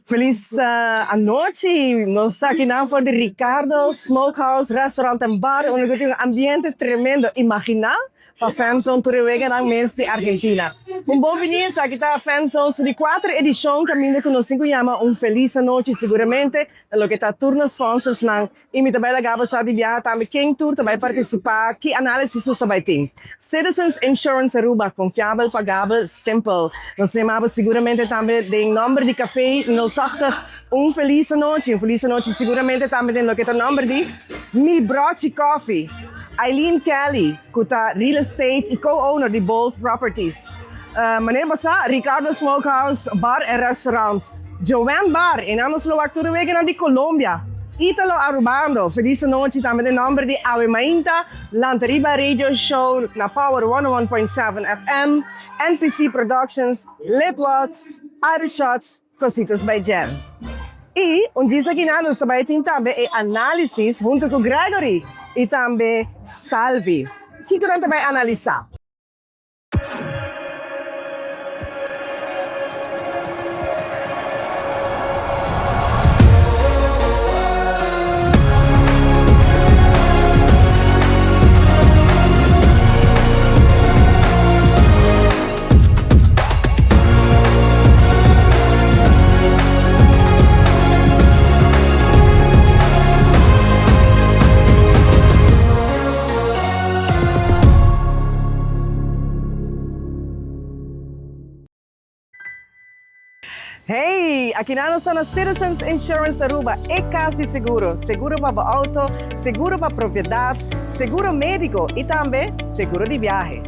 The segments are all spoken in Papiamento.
Feliz anochi, nos ta aki nan for di Ricardo Smokehouse Restaurant and Bar unda cu tin un ambiente tremendo, imagina pa Fanzone tur e weganan mes di Argentina. Un bon bini, esaki ta Fanzone su di cuater edicion caminda cu nos tin cu yama un feliz anochi seguramente na loke ta tur nos sponsorsnan Y mi ta bai laga bo sa di biaha tambe ken tur ta bai participa, ki analisis nos ta bai tin. Citizens Insurance Aruba, confiabel, pagabel, simpel. Nos ta yama bo seguramente tambe den nomber di Café 080 un feliz anochi, un feliz anochi seguramente tambe den loke ta nomber di Mi Brochi Coffee, Eileen Kelly cu ta real estate y co-owner di Bold Properties. Manera bo sa, Ricardo Smokehouse Bar and Restaurant. Joanne Bar, e nan nos lo wak tur e weganan di Colombia. Italo Arubando, feliz anochi tambe den nomber di Awe Mainta, Lanta Riba Radio Show na Power 101.7 FM, NPC Productions, Lip Lots, Irish Shots, Cositas by Jen. Y un djis aki nan nos ta bay tin tambe e analisis hunto cu Gregory y tambe Salvi. Kico nan ta bay analisa? Hey, aki nan nos ta na Citizens Insurance Aruba, e cas di seguro. Seguro pa bo auto, seguro pa propiedad, seguro medico y tambe seguro di biahe.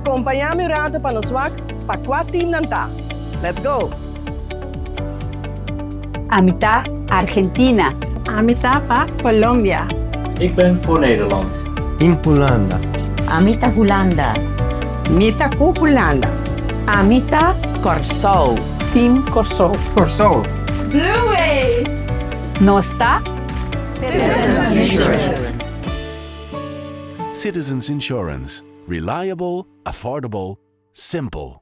Compaña mi un rato pa nos wak pa cua team nan ta. Let's go! Ami ta Argentina. Ami ta pa Colombia. Ik ben voor Nederland. Team Hulanda. Ami ta Hulanda. Mi ta ku Hulanda. Ami ta Kòrsou. Team Kòrsou. Kòrsou. Blue Wave! Nos ta Citizens Insurance. Citizens Insurance, reliable, affordable, simple.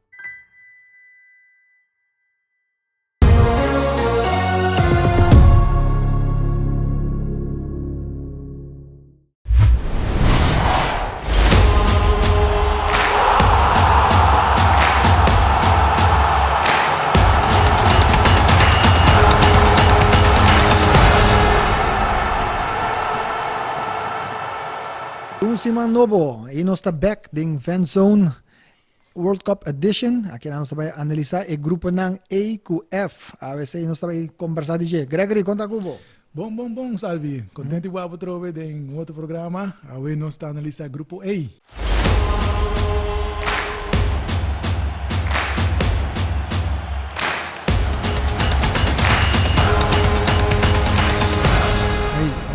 Un siman nobo y nos ta bek den Fanzone World Cup Edition. Aki nos ta bai analisa e gruponan A ku F. ABC nos ta bai kombersa di dje. Gregory, konta ku bo. Bon, bon, bon, Salvi. Contento di wak atrobe den un otro programa. Awe nos ta analisa grupo A. Hey,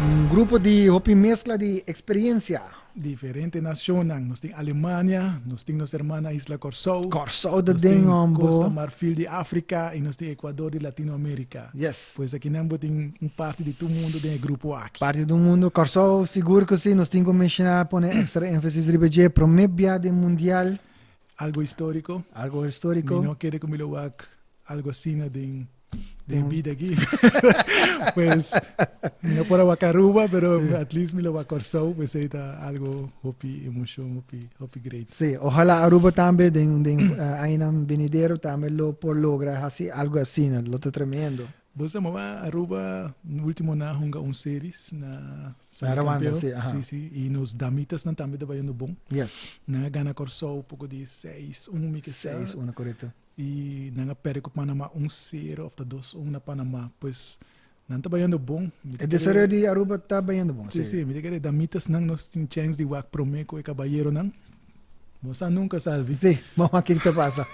un grupo di hopi mezcla di experiencia. Diferente nacionnan. Nos tin Alemania, nos tin nos hermana isla Corsou. Corsou ta nos den tin hombo. Costa Marfil di Africa y nos tin Ecuador di Latinoamerica. Yes. Pues akinan bo tin un parti di tur mundo den e grupo aki. Parti di un mundo. Corsou sigur cu si, nos tin cu menciona, pone extra enfasis riba dje, prome bia den mundial. Algo historico. Algo historico. Mi no kere cu mi lo wak algo asina den den bida aki. pues mi no por a wak Aruba, pero at least mi lo wak Corsou, pues ey ta algo hopi emocion, hopi hopi great. Sí, ojalá Aruba tambe den den uh, añanan venidero tambe lo por logra haci algo asina, lo ta tremendo. Bo sa maba Aruba ultimo na hunga un series na Na Rwanda, si, aha. Si, si. Y nos damitasnan tambe ta bayendo bon. Yes. Nan a gana Corsou poco di seis un mi ke sa. Seis uno, correcto. Y nan a perde cu Panama un sero of ta dos un na Panama. Pues nan ta bayendo bon. Mi ta E desaroyo kere di Aruba ta bayendo bon, Si, si. si. Mi ta kere damitasnan nos tin chance di wak prome cu e cabayeronan. Bo sa nunca, Salvi. Si, bo wak kiko ta pasa.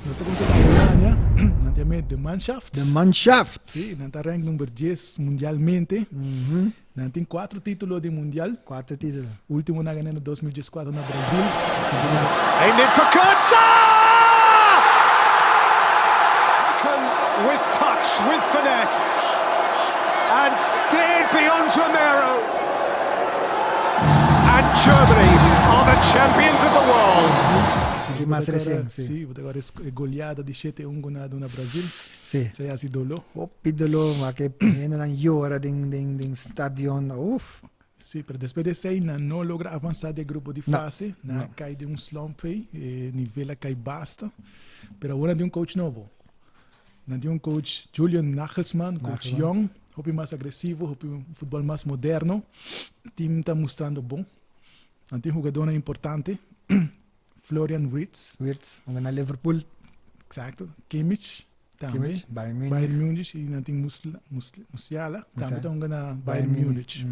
Nos ta cuminsa cu Alemania, nan ta yam'e De Mannschaft. De Mannschaft. Si, nan ta rank number dies mundialmente. Nan tin cuatro titulo di mundial. Cuatro titulo. Ultimo nan a gana na 2014 na Brazil. Aimed in for Götze! With touch, with finesse and steered beyond Romero and Germany are the champions of the world. Sí, mas recien, sí. Sí, bo ta kòrda e goleada di 7-1 ku nan a duna Brazil. Sí. Esei a hasi doló. Hopi doló, wak e hendenan yora den den den stadion, uf. Sí, pero despues di esei nan no logra avansá di e grupo di fase, nan a kai den un slump ei, e nivel a kai basta. Pero awor nan tin un coach nobo. Nan tin un coach Julian Nagelsmann, coach yong, hopi mas agresivo, hopi un futbol mas moderno. Team ta mustrando bon. Nan tin hugadónan importante, Florian Wirtz. Wirtz, hunga na Liverpool. Exacto. Kimmich tambe. Kimmich, Bayern Munich. Bayern Munich y nan tin Musla, Musla, Musiala tambe ta hunga na Bayern Munich.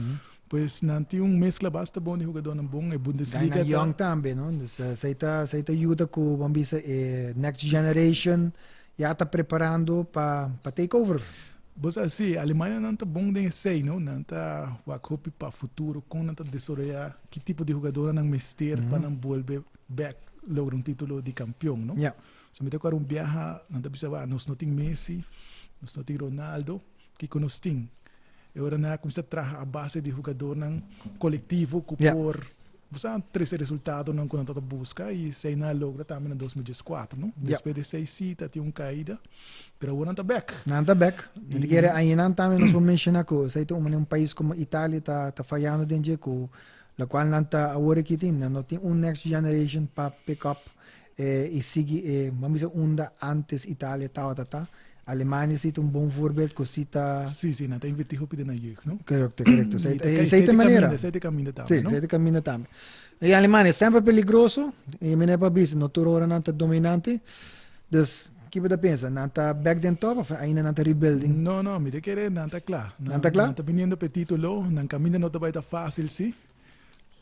Pues nan tin un mezcla basta bon di hugadónan bon. E Bundesliga ta. Young tambe, no? Dus esei ta, esei ta yuda ku, bon bisa, e next generation ya ta preparando pa pa take over. Bo sa si, Alemania nan ta bon den esei, no? Nan ta wak hopi pa futuro, kon nan ta desaroyá, ki tipo di hugadónan nan mester pa nan bolbe bèk logra un título di kampion, no? So mi ta kòrda un biaha nan ta bisa, wak, nos no tin Messi, nos no tin Ronaldo, kiko nos tin? E ora nan a kuminsá traha a base di hugadornan kolektivo ku por bo sa trese resultadonan ku nan tabata buska i esei nan a logra tambe na 2014, no? Despues di esei si ta tin un kaida, pero awor nan ta bèk. Nan ta bèk. Mi ta kere añanan tambe nos por menshoná ku esei ta un manera un pais komo Italia ta ta fayando den dje ku lokual nan ta awor aki tin, nan no tin un next generation pa pick up i sigui e, ban bisa unda antes Italia tabata ta. Alemania si ta un bon voorbeeld ku si ta. Si, si, nan ta invertí hopi den nan jeugd, no? Korekto, korekto. Esei ta e manera. Esei ta e kaminda tambe, no? Si, esei ta e kaminda tambe. I Alemania semper peligroso, i mi no por bisa, no tur ora nan ta dominante. Dus, ki bo ta pensa? Nan ta bek den top of ainda nan ta rebuilding? No, no, mi ta kere nan ta kla. Nan ta kla? Nan ta biniendo pa e titulo, nan kaminda no ta bai ta fásil, si.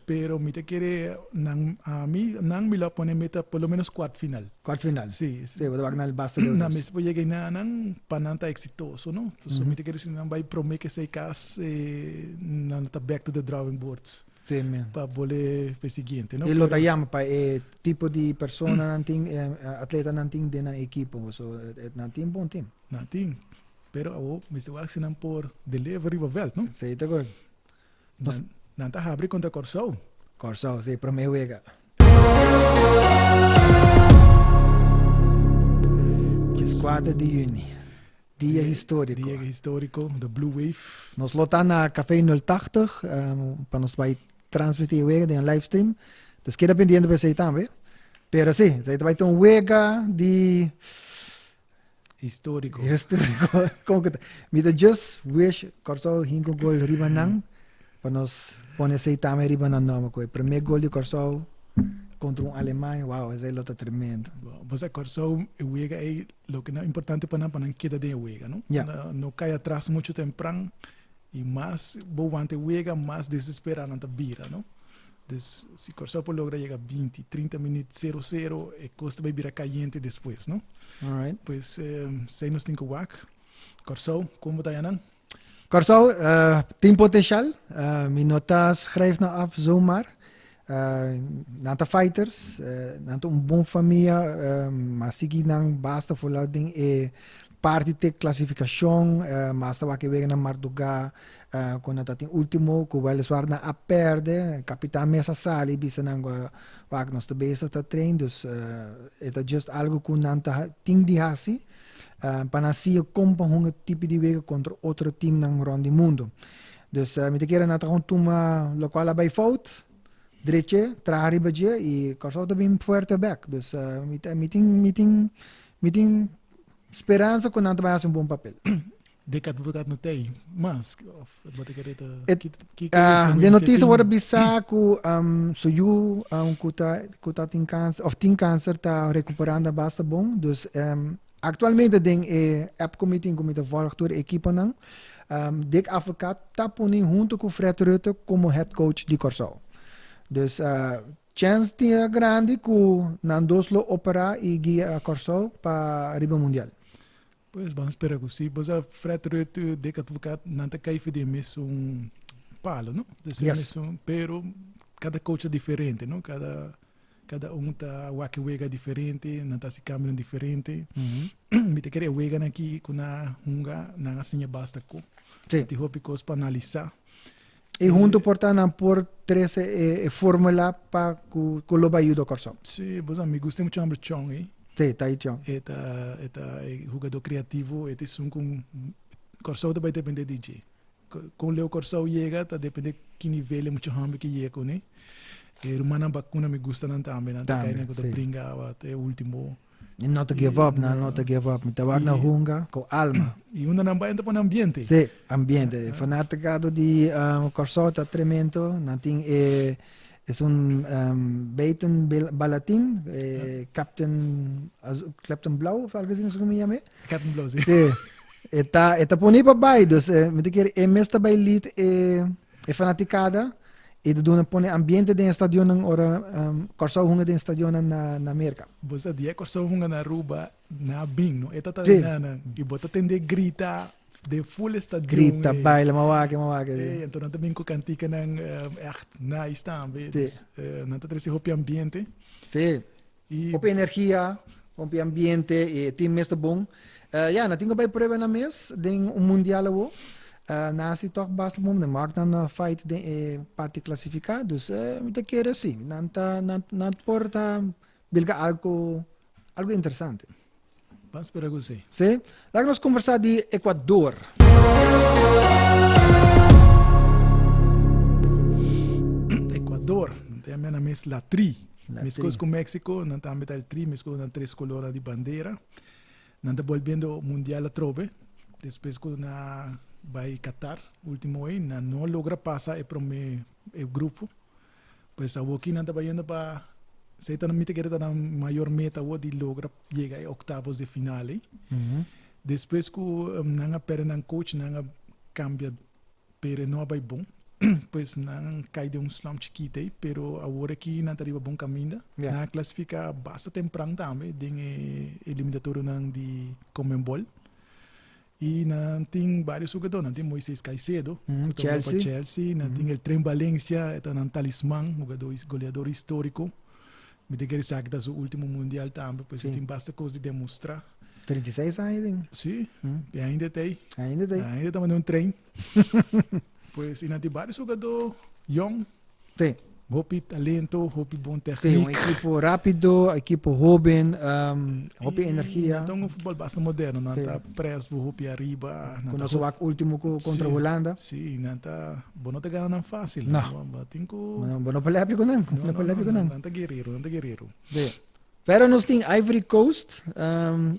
Pero mi ta kere nan ami nan mi lo a pone meta por lo menos kwart final. Kwart final. Si. Si, bo ta wak na el basta leu Nan mester por yega einan nan pa nan ta exitoso, no? Pasobra mi ta kere si nan bai prome ke esei kas nan lo ta back to the drawing board. Si men. Pa bole pa e siguiente, no? E lo ta yama pa e tipo di persona nan tin, atleta nan tin den nan ekipo. So nan tin bon team. Nan tin. Pero awo mester wak si nan por deliver riba veld, no? Si, ta korekto. Nan ta habri kontra Kòrsou. Kòrsou, si, promé wega. 4 di yüni, dia históriko. Dia históriko, the Blue Wave. Nos lo ta na Café 080 pa nos bai transmití e wega den live stream. Dus keda pendiente pa esei tambe. Pero si, ta bai ta un wega di Historico. Historico. Con que Mi ta just wish Kòrsou hinka un gol riba nan pa nos pone esei tambe riba nan nòmber ku e promé gol di Kòrsou kontra un Alemania, wow, esei lo ta tremendo. Bo, bo sa Kòrsou e wega ei loke nan importante pa nan pa nan keda den e wega, no? Ja. No, no kai atras muchu tempran i mas bo wanta e wega mas desesperá nan ta bira, no? Dus si Kòrsou por logra yega 20, 30 minuut 0 0 e kos ta bai bira kayente despues, no? Alright. Pues esei nos tin ku wak. Kòrsou, kon bo ta haña nan? Kòrsou tin potenshal. Mi no ta schrijf nan af zomaar. Nan ta fighters, nan ta un bon famia, ma sigui nan basta for den e parti te klasifikashon, basta wak e wega na mardugá Cu nan ta tin ultimo cu weliswaar nan a perde, capitan mes a sali bisa nan cu wak nos ta bezig ta train, dus e ta just algo cu nan ta tin di haci pa nan siña con pa hunga tipo di wega contra otro teamnan rond di mundo. Dus mi ta kere nan ta gewoon tuma locual a bay fout, dreche, traha riba dje y Corsou ta bin fuerte bek. Dus mi ta mi tin mi tin mi tin speransa cu nan ta bay haci un bon papel. Dick Advocaat no t'ei mas of bo ta kere ta ki Den notisia worde bisa ku su yu ku ta ku ta tin kanser of tin kanser ta rekuperando basta bon dus aktualmente den e app ku mi tin ku mi ta volg tur e ekiponan Dick Advocaat ta pone hunto ku Fred Rutte komo head coach di Kòrsou dus chèns tin grandi ku nan dos lo operá i guia Kòrsou pa riba mundial. Pues ban spera cu si. Bo sa Fred Rutte, Dick Advocaat, nan ta cay for di e mesun palo, no? Dus e mesun, pero cada coach ta diferente, no? Cada, cada un ta wak e wega diferente, nan ta haci cambionan diferente. Mi ta kere e weganan aki cu nan a hunga, nan a siña basta cu. Tin hopi cos pa analisa. I huntu por ta nan por trese e formula pa ku ku lo bai yuda Kòrsou. Sí, bo sa mi gusta e mucha homber Chong ei. Sí, Tahith Chong. E ta e ta e hugadó kreativo, e ta esun ku Kòrsou ta bai dependé di dje. Kon leu Kòrsou yega ta dependé ki nivel e mucha homber ke yega kuné. E rumannan Bakuna mi gusta nan tambe, nan ta kai nan ku ta bringa awa te e ultimo. E no ta give up, nan no ta give up. Mi ta wak nan hunga ku alma. I unda nan bai nan ta pone ambiente. Sí, ambiente. Fanaticado di Kòrsou ta tremendo. Nan tin e esun Beyton Balatin, e Captain Captain Blauw of algo asina no sé komo yam'é. Captain Blauw, sí. Sí. E ta e ta pone pa bai, dus mi ta kere e mes ta bai lead e E fanaticada y ta duna pone ambiente den e stadionnan ora Corsou hunga den stadionnan na na Merca. Bo sa dia Corsou hunga na Aruba na bin no e ta ta na nan y bo ta tende grita den full e stadion. Grita, baila, mawake mawake. E anto nan ta bin cu canticanan echt nice tambe. Dus nan ta trece hopi ambiente. Si. Hopi energia, hopi ambiente y e team mes ta bon. Ya, nan tin cu bay prueba nan mes den un mundial awo. Nan haci toch basta bon, nan wak nan fight den e parti clasifica, dus mi ta kere si, nan ta, nan, nan por ta bilga algo, algo interesante. Ban spera cu si. Si. Laga nos conversa di Ecuador. Ecuador, nan ta yama nan mes La Tri. Mescos cu Mexico, nan tambe ta el Tri, mescos cu nan tres colornan di bandera. Nan ta bolbiendo mundial atrobe, despues cu nan a bay Qatar ultimo ey, nan no logra pasa e prome e grupo. Pues awoki nan ta bayendo pa esey ta mi ta kere ta nan mayor meta awo di logra yega e octavos de final ey. Despues cu nan a perde nan coach nan a cambia pero e no a bay bon. Pues nan cay den un slump chikito ey pero awor aki nan ta riba bon caminda. Nan a clasifica basta tempran tambe den e eliminatorionan di Conmebol. Y nan tin varios jugador, nan tin Moises Caicedo, mm, ku ta pa Chelsea, nan tin el Tren Valencia, e ta nan talisman, jugador, goleador historico. Mi ta kere sa ki ta su ultimo mundial tambe, pues e tin basta cos di demostra. 36 aña tin. Sí, y ainda ta ey. Ainda ta ey. Ainda ta manda un tren. Pues y nan tin varios jugador jong. Sí. Hopi talento, hopi bon techniek. Sí, un ekipo rápido, ekipo hoben, hopi energia. Nan ta un futbol basta moderno, nan ta press bo hopi ariba. Ku nos wak ultimo ku kontra Hulanda. Sí, nan ta, bo no ta gana nan fácil. No. Bo tin ku. Bo no por lepia ku nan, no por lepia ku nan. Nan ta guerrero, nan ta guerrero. Sí. Verder nos tin Ivory Coast,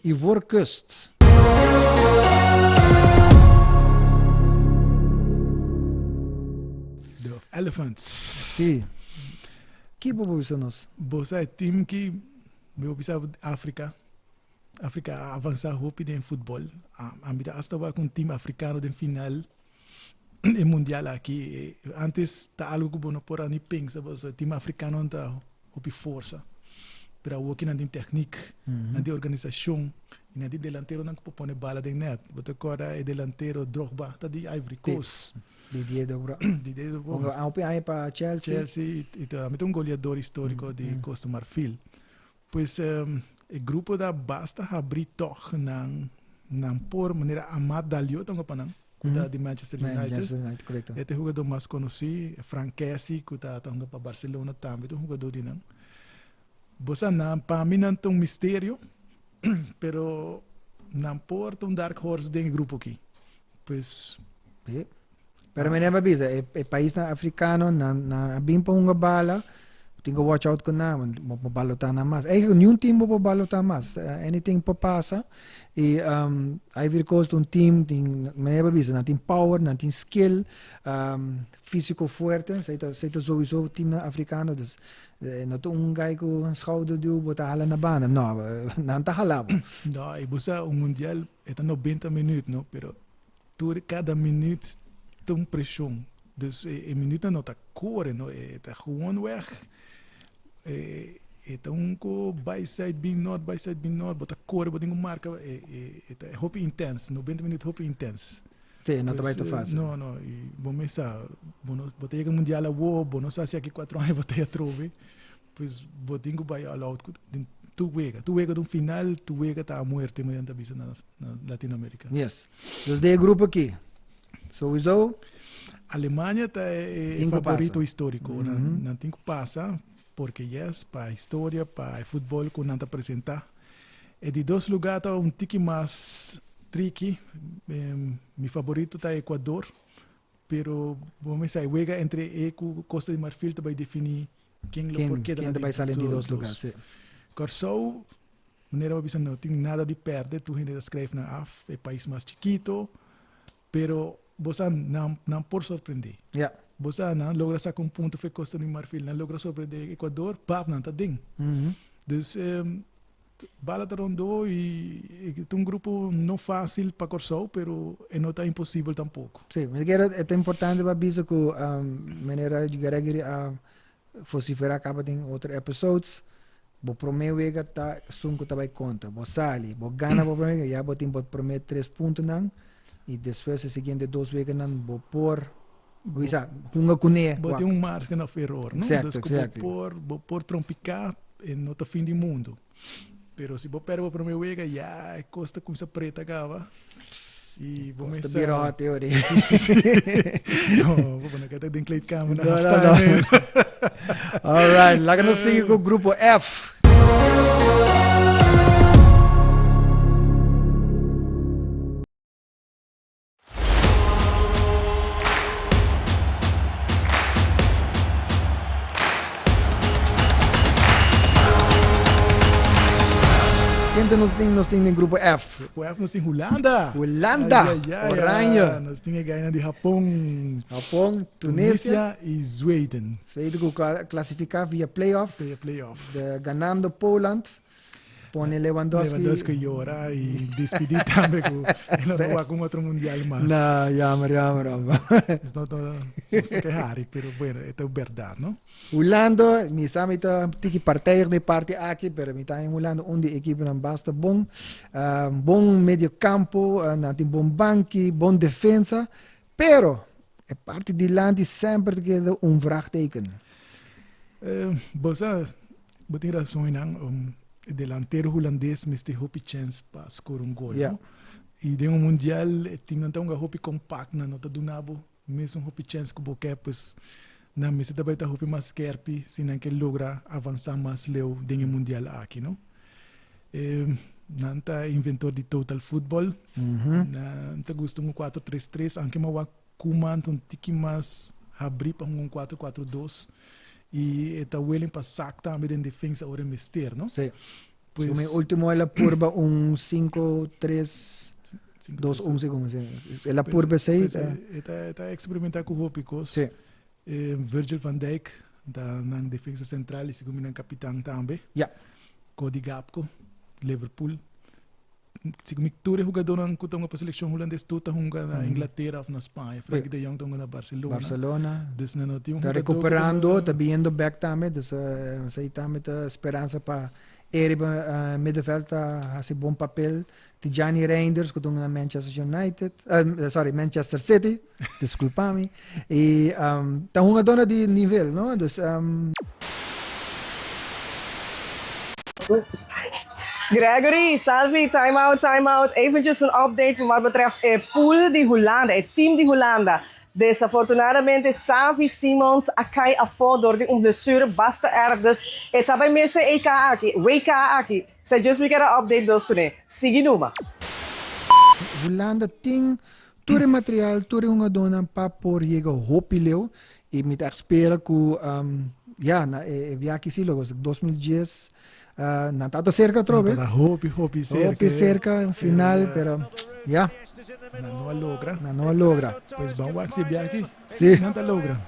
Ivoorkust. The Elephants. Sí. Ki bo bisa nos? Bo sa e team ki mi bo bisa Afrika. Afrika a avansa hopi den futbol. Ami ta hasta wak un team afrikano den final e mundial aki. Antes ta algo ku bo no por a ni pensa pasobra team afrikano ta hopi forsa. Pero awoki nan tin teknik, nan tin organisashon i nan tin delanteronan ku por pone bala den net. Bo ta kòrda e delantero Drogba ta di Ivory Coast. Didier Drogba. Didier Drogba. Hunga hopi aña pa Chelsea. Chelsea i tambe ta un goleador historico di Costa Marfil. Pues e grupo ta basta habri tog nan nan por manera Amad Dalio ta hunga pa nan ku ta di Manchester United. Manchester United, korekto. E ta e hugador mas konosí. Franck Kessie ku ta hunga pa Barcelona tambe ta un hugador di nan. Bo sa nan pa mi nan ta un misterio pero nan por ta un dark horse den e grupo aki. Pues. Sí. Pero mi never bisa, e, e paisnan africano nan, nan a bin pa hunga bala, tin que watch out con nan, bo por balota nan mas. Eigenlijk ni un team bo por balota mas. Eh, anything por pasa. Y um, Ivory Coast un team, tin, mi never bisa, nan tin power, nan tin skill, um, físico fuerte, zij ta, zij ta sowieso team nan africano, dus eh, no ta un guy cu un schouderduw bo ta hala na banda. No, eh, nan ta hala bo. No, y bo sa un mundial e ta 90 minuut, no, pero tur cada minuut ta un presion. Dus e, e minuutnan no ta core, no, e ta gewoon weg. E, e ta un ko bai zuid bin noord, bai zuid bin noord, bo ta core, bo tin ku marca, e, e, e ta hopi intens, 90 minuut hopi intens. Sí, no ta bai Pues, ta fácil. No, no, y bo mes sa, bo no, bo ta yega mundial awo, bo no sa si aki cuatro aña bo ta atrobe. Pues bo tin ku bai all out ku den tur wega. Tur wega ta un final, tur wega ta a muerte manera nan ta bisa na na Latinoamerica. Yes. Dus den e grupo aki, sowieso. Alemania ta e Tin ku favorito pasa. historico. Nan tin ku pasa porque yes, pa historia, pa e futbol ku nan ta presenta. E di dos lugar ta un tiki mas tricky. Mi favorito ta Ecuador, pero bo mester sa e wega entre e ku Costa di Marfil ta bai defini ken lo por keda Ken na ta bai sali di dos lugar, dos. si. Kòrsou, manera bo a bisa no tin nada di pèrdè, tur hende ta skrijf nan af, e pais mas chikito, pero bo sa nan nan por sorprendé. Bo sa nan logra saka un punto for Costa di Marfil, nan logra sorprendé Ecuador, pap nan ta den. Dus bala ta rondó i ta un grupo no fásil pa Kòrsou, pero e no ta imposibel tampoko. Sí, mi ta kere e ta importante pa bisa ku manera Gregory a vociferá kaba den otro episodes, bo promé wega ta esun ku ta bai konta. Bo sali, bo gana bo promé wega, ya bo tin bo promé tres puntonan i despues e siguiente dos weganan bo por bisa hunga kuné. Bo tin un margen of eror, no? Exacto, Dus ku bo exactly. por, bo por trompiká, e no ta fin di mundu. Pero si bo pèrdè bo promé wega, ya e kos ta kuminsá preta kaba. I bo Kos ta mester bira hòt e ora ei. Sí, sí, sí. No, bo no ke ta den kleedkamer na No, no, halftime. no. All right, laga nos sigui ku grupo F. Ken ta nos tin? Nos tin den grupo F. Grupo F nos tin Hulanda. Hulanda, Ay, ay, ay, Oranje. ay, Nos tin e gainan di Japon. Japon, Tunisia. Tunisia y Zweden. Zweden ku klasifiká via playoff. Via playoff. De, ganando Poland. Pone Lewandowski. Lewandowski yora y despidi tambe ku e no ta wak un otro mundial mas. No, jammer, jammer, homber. Nos no ta nos ta kehari, pero bueno, e ta berdad, no? Hulanda, mi sa mi ta tiki partijdig den parti aki, pero mi ta in Hulanda un di ekiponan basta bon. Bon medio campo, nan tin bon banki, bon defensa, pero e parti dilanti semper ta keda un vraagteken. Bo sa, bo tin rason einan, e delantero hulandes mester hopi chèns pa skor un gol, no? I den un mundial e timnan ta hunga hopi kompakt, nan no ta duna bo mesun hopi chèns ku bo ke, pues nan mester ta bai ta hopi mas skèrpi si nan ke logra avansá mas leu den e mundial aki, no? Nan ta inventor di total football, nan ta gusta un kuatro tres tres, anke mi a wak Koeman ta un tiki mas habrí pa hunga un kuatro kuatro dos i e ta willing pa sak tambe den defensa ora e mester, no? Sí. Pues, Segun mi ultimo el a purba un sinku tres dos un segun mi. El a purba esei. Pues, e ta e ta eksperimenta ku hopi kos. Sí. Virgil van Dijk ta nan defensa sentral i segun mi nan kapitan tambe. Ja. Cody Gakpo, Liverpool. Segun mi tur e hugadónan ku ta hunga pa selekshon hulandes tur ta hunga na Inglatera òf na Spaña. Frenkie de Jong ta hunga na Barcelona. Barcelona. Dus nan no tin un Ta hugadó ku rekuperando, ta biniendo bèk tambe. Dus esei tambe ta speransa pa e riba middenveld ta hasi bon papel. Tijjani Reijnders ku ta hunga na Manchester United, sorry, Manchester City, diskulpa mi. I ta hungadónan di nivel, no? Dus. Gregory, Salvi, time out, time out. Eventjes un update voor wat betreft e pool di Hulanda, e team di Hulanda. Desafortunadamente Xavi Simons a kai afó door di un blessure basta erg, dus e ta bai mesa e EK aki, WK aki. Sa just mi kier a update dos kuné. Sigui numa. Hulanda tin tur e material, tur e hungadónan pa por yega hopi leu i mi ta ègt spera ku ya na e biaha si lo 2010 nan tabata serka atrobe. Nan tabata hopi hopi serka. Hopi serka final pero ya. Nan no a logra. Nan no a logra. Pues ban wak si e biaha aki. Si. Nan ta logra.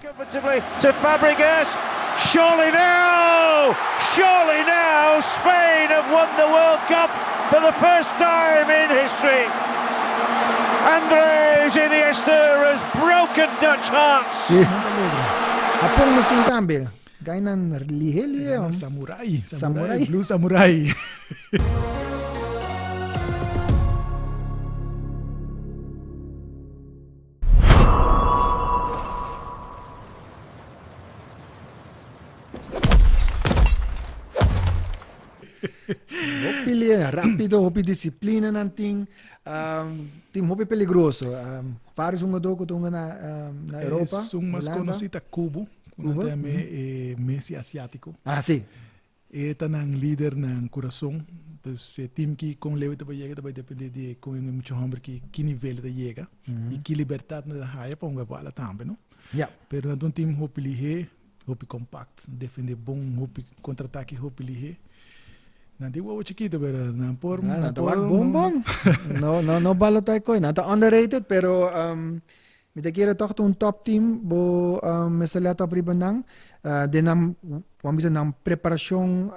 To Fabregas, surely now, surely now Spain have won the World Cup for the first time in history. Andres Iniesta has broken Dutch hearts. Si. Nan ta logra. Japon nos tin tambe. Gainan lihe lihe. Gainan samurai. Samurai. Blue samurai. Hopi lihe, rapido, hopi disciplina nan tin. Um, team hopi peligroso. Um, varios hungador ku ta hunga na, um, na Europa. Esun mas Holanda. konosí ta Kubo, ku nan Kubo, ta yam'é e Messi asiátiko. Ah, sí. E ta nan lider nan kurason. Pues e team ki kon leu e ta bai yega ta bai depende di kon e mucha homber ki ki nivel e ta yega i ki libertat nan ta haya pa hunga bala tambe, no? Ja. Pero nan ta un team hopi lihé, hopi kompakt, defende bon, hopi kontratake hopi lihé. Nan tin wowo chikito pero nan por Nan nan ta por wak bon bon. No, no, no balota e koi. Nan ta underrated pero um, Mi ta kere tòg ta un top team, bo mester lèt op riba nan. Den nan, bo a bisa nan preparashon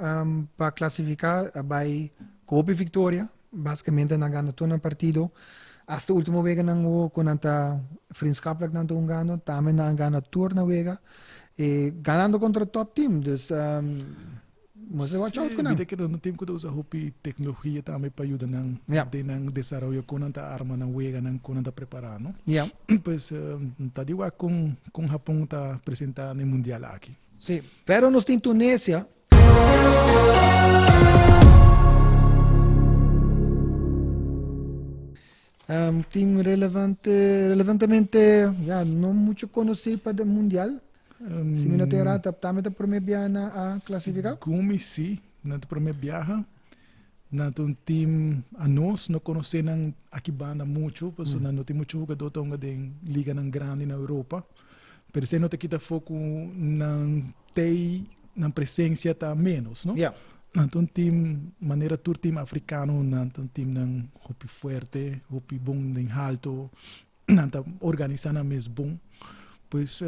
pa klasifiká a bai ku hopi viktoria. Basikamente nan a gana tur nan partido. Asta ultimo weganan wou ku nan ta vriendschapelijk nan ta hungando, tambe nan a gana tur nan wega. I ganando kontra top team, dus Mester watch out ku nan. Mi ta kere un team ku ta usa hopi teknologia tambe pa yuda nan den nan desaroyo kon nan ta arma nan weganan, kon nan ta prepara no. Pues ta di wak kon kon Hapon ta presenta na e mundial aki. Si, pero nos tin Tunesia. Team relevante, relevantemente ya no mucho konosí pa den mundial. Si mi no ta erá, ta tambe ta promé biaha nan a klasifiká? Segun mi sí, nan ta promé biaha. Nan ta un team, anos no konosé nan aki banda muchu, pasobra nan no tin muchu hugadó ta hunga den liganan grandi na Europa. Pero esei no ta kita afó ku nan tei, nan presensia ta ménos, no? Nan ta un team, manera tur team afrikano, nan ta un teamnan hopi fuerte, hopi bon den halto. Nan ta organisá nan mes bon. Pues.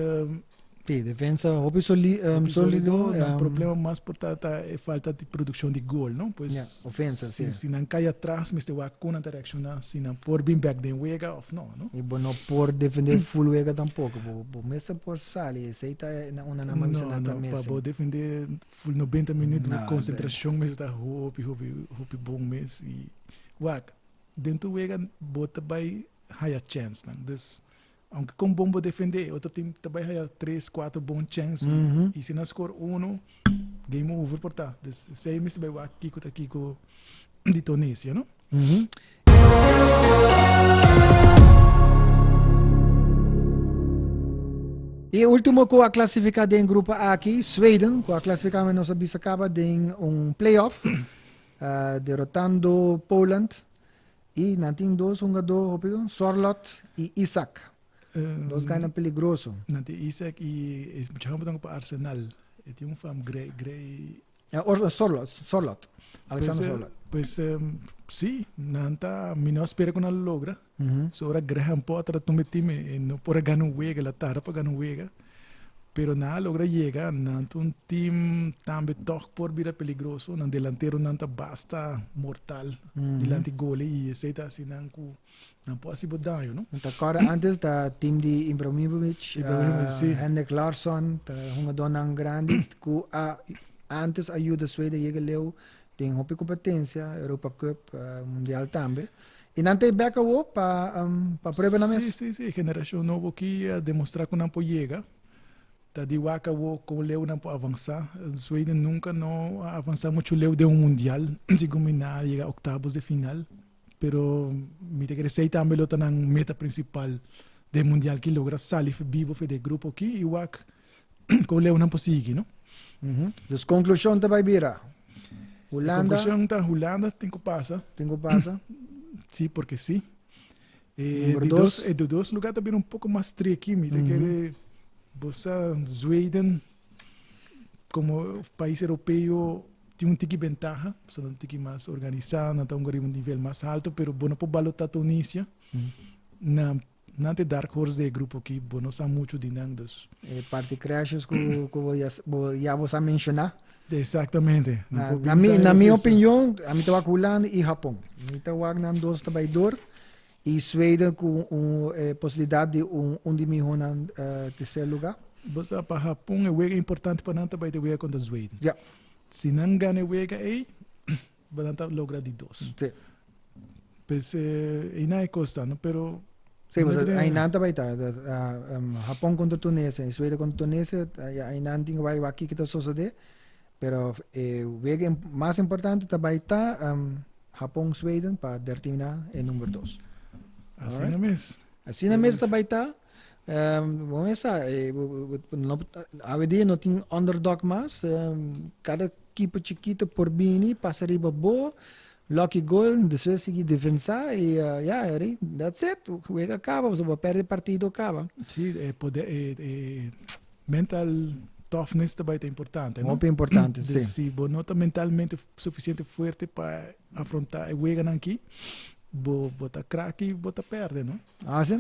Sí, defensa hopi solido. Nan problema mas por ta ta e falta di produkshon di gol, no? Pues. Ja, ofensa, sí. Si nan kai atras mester wak kon nan ta reakshoná, si nan por bin bèk den wega òf no, no? I bo no por defendé full wega tampoko. Bo mester por sali. Esei ta unda nan a bisa nan ta mester. No, no, pa bo defendé full 90 minüt, bo konsentrashon mester ta hopi, hopi, hopi bon mes. I wak, den tur wega bo ta bai haya chènsnan. Dus, aunke kon bon bo defendé, e otro team ta bai haya tres, kuater bon chèns i si nan skor uno, game over por ta. Dus, esei mester bai wak kiko ta kiko di Tunisia, no? E ultimo ku a klasifiká den grupo aki, Sweden, ku a klasifiká nos a bisa kaba den un playoff, derotando Poland. I nan tin dos hungadó hopi bon, Sorloth i Isak. Dos gainan peligroso. Nan tin Isak i e mucha homber ta pa Arsenal. E tin un fam Gray, Gray. Sorloth, Sorloth. Alexander Sorloth. Pues si, nan ta, mi no a spera ku nan lo logra. So ora Graham Potter a tuma e team e no por a gana un wega, el a tarda pa gana un wega. Pero nan a logra yega, nan ta un team tambe tog por bira peligroso, nan delanteronan ta basta mortal dilanti gole y esey ta haci nan cu nan por haci bo daño, no? Ta corda antes ta team di Ibrahimovic, Ibrahimovic, si. Henrik Larsson, ta hungadornan grandi cu a antes a yuda Sweden yega leu den hopi competencia, Europa Cup, Mundial tambe. Y nan ta e bek awo pa pa prueba nan mes. Sí, sí, sí. E generacion nobo aki a demostra cu nan por yega. Ta di wak awo con leu nan por avansa. Sweden nunca no a avansa mucho leu den un mundial. Segun mi nan a yega octavos de final. Pero mi ta kere esey tambe lo ta nan meta principal den mundial ki logra sali bibo for di e grupo aki y wak con leu nan por sigui, no? Dus conclusion ta bay bira Hulanda. Conclusion ta Hulanda tin cu pasa. Tin cu pasa. Si, porque si. E di dos, e di dos lugar ta bira un poco mas tricky. Mi ta kere bo sa Zweden como pais europeo tin un tiki bentaha, pasobra un tiki mas organisa, nan ta hunga riba un nivel mas alto, pero bo no por balota Tunisia. Na Nan ta e dark horse di e grupo aki, bo no sa muchu di nan, dus. E parti crashes ku ku bo ya bo ya bo sa menshoná. Exactamente. Na na mi na mi opinion, ami ta wak Hulanda i Hapon. Mi ta wak nan dos ta bai dor i Sweden ku un e posibilidat di un un di mihónan terser lugá. Bo sa pa Hapon e wega importante pa nan ta bai ta wega kontra Zweden. Ya. Si nan gana e wega ei, Bo nan ta logra di dos. Sí. Pues einan e kos ta, no? Pero Sí, pues einan ta bai ta. Japon kontra Tunesia i Sweden kontra Tunesia, einan tin ku bai wak kiko ta sosodé. Pero e wega mas importante ta bai ta Hapon Sweden pa derterminá e number dos. Asina mes. Asina mes ta bai ta. Bo mes sa, awe dia no tin underdog mas. Kada ekipo chikito por bini, pasa riba bo, lucky goal, despues sigui defensa y ya, that's it. Wega kaba, pasobra bo perde partido kaba. Si, e poder, e mental toughness ta bai ta importante, no? Hopi importante, si. Si bo no ta mentalmente suficiente fuerte pa afronta e weganan aki, bo bo ta krak y bo ta perde, no? Asi.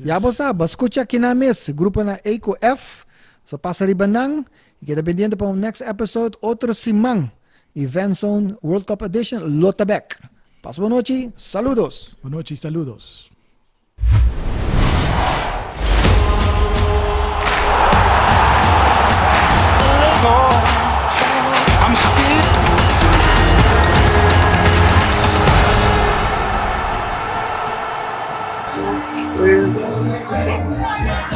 Ya bo sa, bo a scucha kinan mes, gruponan A cu F, so pasa riba nan y keda pendiente pa un next episode otro siman y Fanzone World Cup Edition lo ta bek. Pasa bo nochi, saludos! Bo nochi, saludos!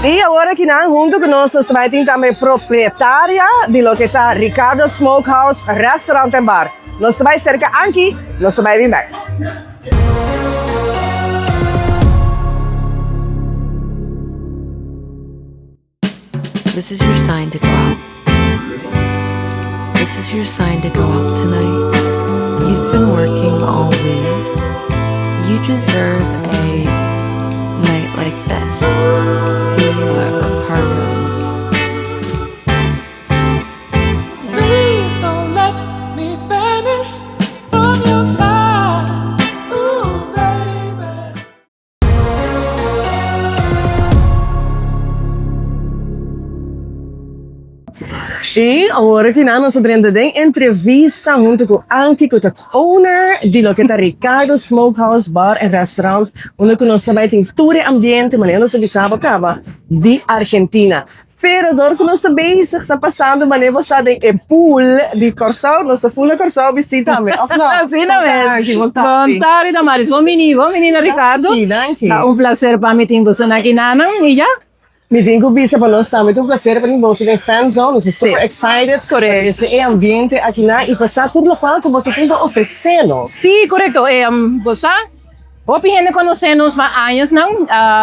Y awor aki nan hunto cu nos nos bai tin tambe propietaria di loke ta Ricardo Smokehouse Restaurant en Bar. Nos ta bai cerca Ankie, nos ta bai bin bek. This is your sign to go out. This is your sign to go out tonight. You've been working all week. You deserve a night like this. See you at Ricardo's. Please don't let me vanish from your side. Ooh, baby. Y awor aki nan nos a drenta den entrevista hunto cu Ankie cu ta owner di loke ta Ricardo Smokehouse Bar and Restaurant unda cu nos ta bay tin tur e ambiente manera nos a bisa bo caba di Argentina. Pero dor ku nos ta bezig ta pasando manera bo sa den e pool di Kòrsou, nos ta full na Kòrsou bistí tambe, òf no? Asina mes. Danki, bon tardi. Bon tardi Damaris. Bon bini, bon bini na Ricardo. Danki, danki. Ta un placer pa mi tin boso na kinanan y ya. Mi tin ku bisa pa nos tambe ta un placer pa tin boso den Fan Zone. Nos ta super excited pa trese e ambiente akinan y pa sa tur lokual ku boso tin pa ofresé nos. Sí, korekto. Bo sa Hopi hende konosé nos pa añasnan.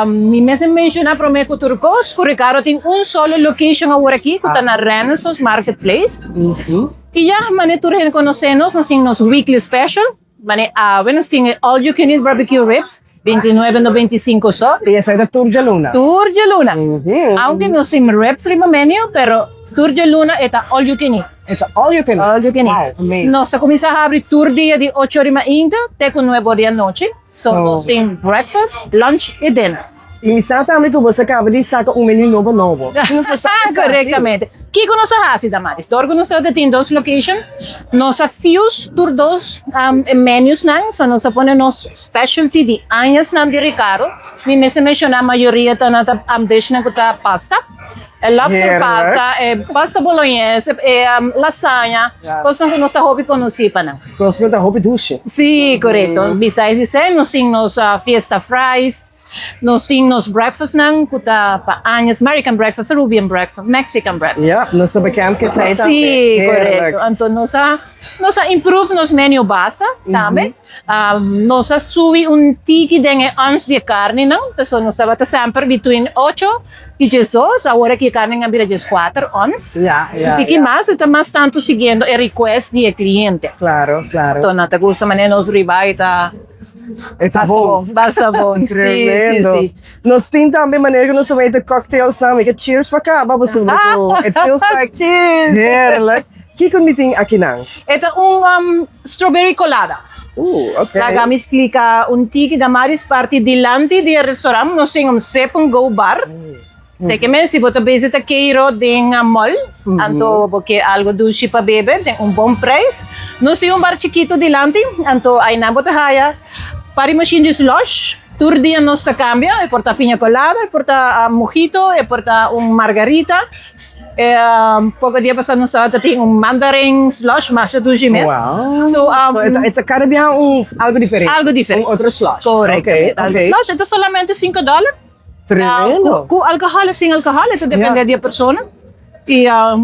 Mi mester menshoná promé ku tur kos ku Ricardo tin un solo location awor aki ku ta na Renaissance Marketplace. I ya, manera tur hende konosé nos, nos tin nos weekly special. Manera awe nos tin e all you can eat barbecue ribs, 29 95 so. I esei ta tur djaluna? Tur djaluna. Aunke nos tin ribs riba menu, pero tur djaluna e ta all you can eat. E ta all you can eat. All you can eat. Wow, amazing. Nos ta cuminsa habri tur dia di ocho ora mainta te cu nuebe ora di anochi. So, nos tin breakfast, lunch y dinner. Y mi sa tambe cu boso a caba di saca un menu nobo nobo. Nos por sa esaki. Correctamente. Kico nos a haci, Damaris? Door cu nos ta tin dos location, nos a fuse tur dos e menusnan. So, nos a pone nos specialty di añasnan di Ricardo. Mi mester menciona mayoria ta na ta dishnan cu ta pasta. E lobster pasta, e pasta bolognese, e lasaña, cosnan cu nos ta hopi conoci pa nan. Cosnan cu ta hopi dushi. Si, corecto. Besides esey, nos tin nos fiesta fries, nos tin nos breakfastnan cu ta pa añas, American breakfast, Arubian breakfast, Mexican breakfast. Ya, nos ta bekend cu esey tambe. Si, corecto. Anto nos a, nos a improve nos menu basta tambe. Nos a subi un tiki den e ons di e carninan, pasobra nos tabata semper between ocho y diesdos, awor aki e carninan a bira dieskuater ons. Un tiki mas, e ta mas tantu siguiendo e request di e cliente. Claro, claro. Enton nan ta gusta manera nos ribeye ta E ta bon. Basta bon. Si, si, si. Nos tin tambe manera ku nos ta mete cocktails nan, mi ke cheers pa kaba pasobra ku it feels like Cheers! Heerlijk. Kiko mi tin akinan? E ta un strawberry colada. Ok. Laga mi splika un tiki Damaris parti dilanti di e restaurant nos tin un sip and go bar. Te ke men si bo ta bezig ta keiro den mall anto bo ke algo dushi pa bebe den un bon prijs. Nos tin un bar chikito dilanti anto ainan bo ta haya par di mashin di slush. Tur dia nos ta cambia, e por ta piña colada, e por ta mojito, e por ta un margarita. E poco dia pasa nos tabata tin un mandarin slush, masha dushi mes. Wow. So, So, e ta cada biaha un algo diferente. Algo diferente. Un otro slush. Correcto. Okay, Algo okay. slush, e ta solamente cinco dollar. Tremendo. Cu alcohol of sin alcohol, e ta depende di e persona. Y ya,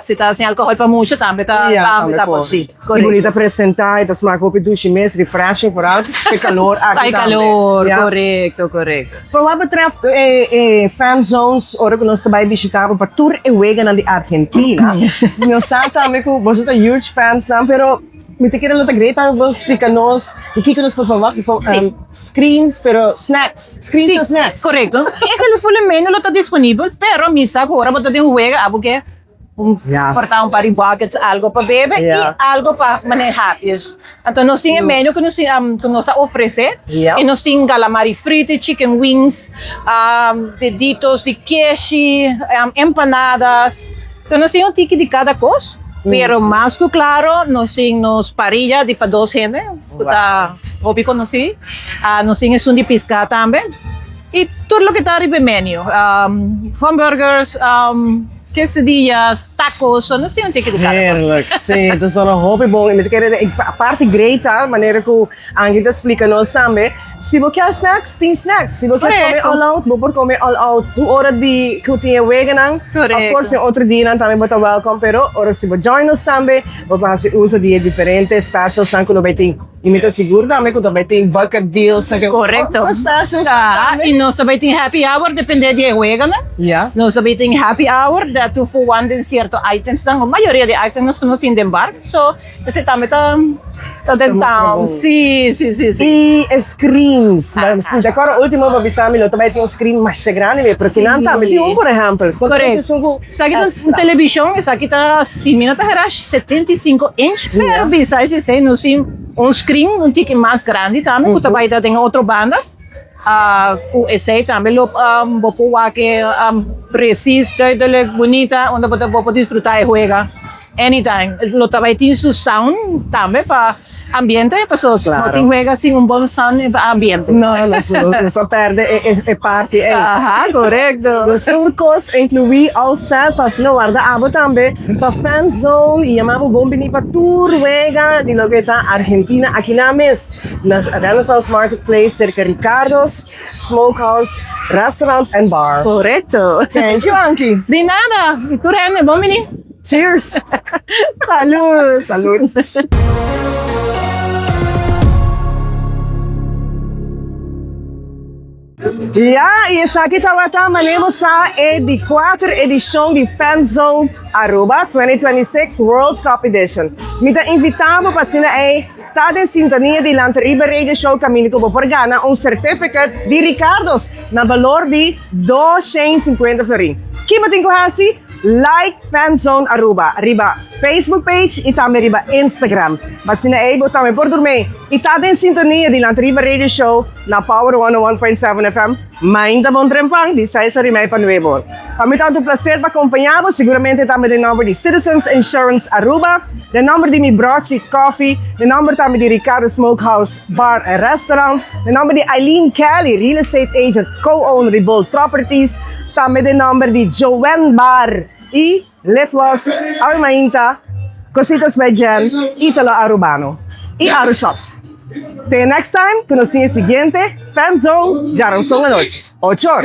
si ta sin alcohol pa mucha tambe ta tambe ta posibel. Y bunita presenta y ta smaak hopi dushi mes, refreshing vooral p'e calor aki tambe. P'e calor, corecto, corecto. Por wat betreft e fan zones, ora cu nos ta bay bishita bo pa tur e weganan di Argentina, nos sa tambe cu boso ta huge fans nan, pero mi ta kere lo ta great tambe bo splica nos di kico nos por verwacht, screens, pero snacks, screens en snacks. Corecto. E gevoel e menu lo ta disponibel, pero mi sa cu ora bo ta den un wega abo ke un porta un par di buckets, algo pa bebe y algo pa manera hapjes. Anto nos tin e menu cu nos tin cu nos ta ofrece y nos tin calamari frito, chicken wings, deditos di keshi, empanadas. So nos tin un tiki di cada cos, pero mas cu claro nos tin nos parilla di pa dos hende cu ta hopi conoci. Nos tin esun di pisca tambe y tur loke ta riba e menu, hamburgers, quesadillas, tacos, so nos tin un tiki di cada cos. Heerlijk, si, ta sona hopi bon y mi ta kere aparte great ta manera cu Angie ta splica nos tambe, si bo kier snacks, tin snacks, si bo kier come all out, bo por come all out tur ora di cu tin e weganan, of course den otro dianan tambe bo ta welcome, pero ora si bo join nos tambe bo por haci uso di e diferente specialsnan cu lo bay tin. Y mi ta sigur tambe cu ta bay tin bucket deals. Correcto. Specials tambe. Y nos ta bay tin happy hour depende di e weganan. Ja. Nos ta bay tin happy hour, da two for one den cierto itemsnan, o mayoria di itemsnan cu nos tin den bar. So, esey tambe ta ta den town. Si, si, si, si. Y e screens. Mi ta acorda ultimo bo bisa mi lo ta bay tin un screen masha grandi mi, pero kinan tambe tin un por ehempel. Correcto. Esaki ta un television, esaki ta, si mi no ta hera, 75 inch, pero besides esey nos tin un screen un tiki mas grandi tambe cu ta bay ta den otro banda, cu esey tambe lo bo por wak e precies, duidelijk, bunita, unda bo ta bo por disfruta e huega anytime. Lo ta bay tin su sound tambe pa ambiente, pasobra no tin huega sin un bon sound pa ambiente. No, nos ta perde e parti ey. Aha, corecto. Nos tur cos inclui all set pa asina warda abo tambe pa fan zone y yama bo bon bini pa tur wega di loke ta Argentina aki nan mes na Renaissance Marketplace cerca Ricardo's Smokehouse Restaurant and Bar. Corecto. Thank you Ankie. Di nada, y tur hende bon bini. Cheers! Salud! Salud! Ya, y esaki tabata manera bo sa e di cuater edicion di Fanzone Aruba 2026 World Cup Edition. Mi ta invita bo pa asina ey ta den sintonia di Lanta Riba Radio Show caminda cu bo por gana un certificate di Ricardo's na balor di 250 florin. Ki bo tin cu haci? Like Fanzone Aruba riba Facebook page y tambe riba Instagram. Asina ey bo tambe por durmey y ta den sintonia di Lanta Riba Radio Show na Power 101.7 FM. Mainta bon trempan di seis or y mei pa nuebe or. Pa mi ta un placer pa compaña bo, seguramente tambe den nomber di Citizens Insurance Aruba, den nomber di mi Brochi Coffee, den nomber tambe di Ricardo Smokehouse Bar and Restaurant, den nomber di Eileen Kelly, Real Estate Agent, Co-owner di Bold Properties, Tambe den nomber di Joanne Bar y Litwas, Awe Mainta, Cositas by Jen, Italo Arubano y Aru Shops. Te next time cu nos tin e siguiente Fan Zone djaranson anochi, ocho or.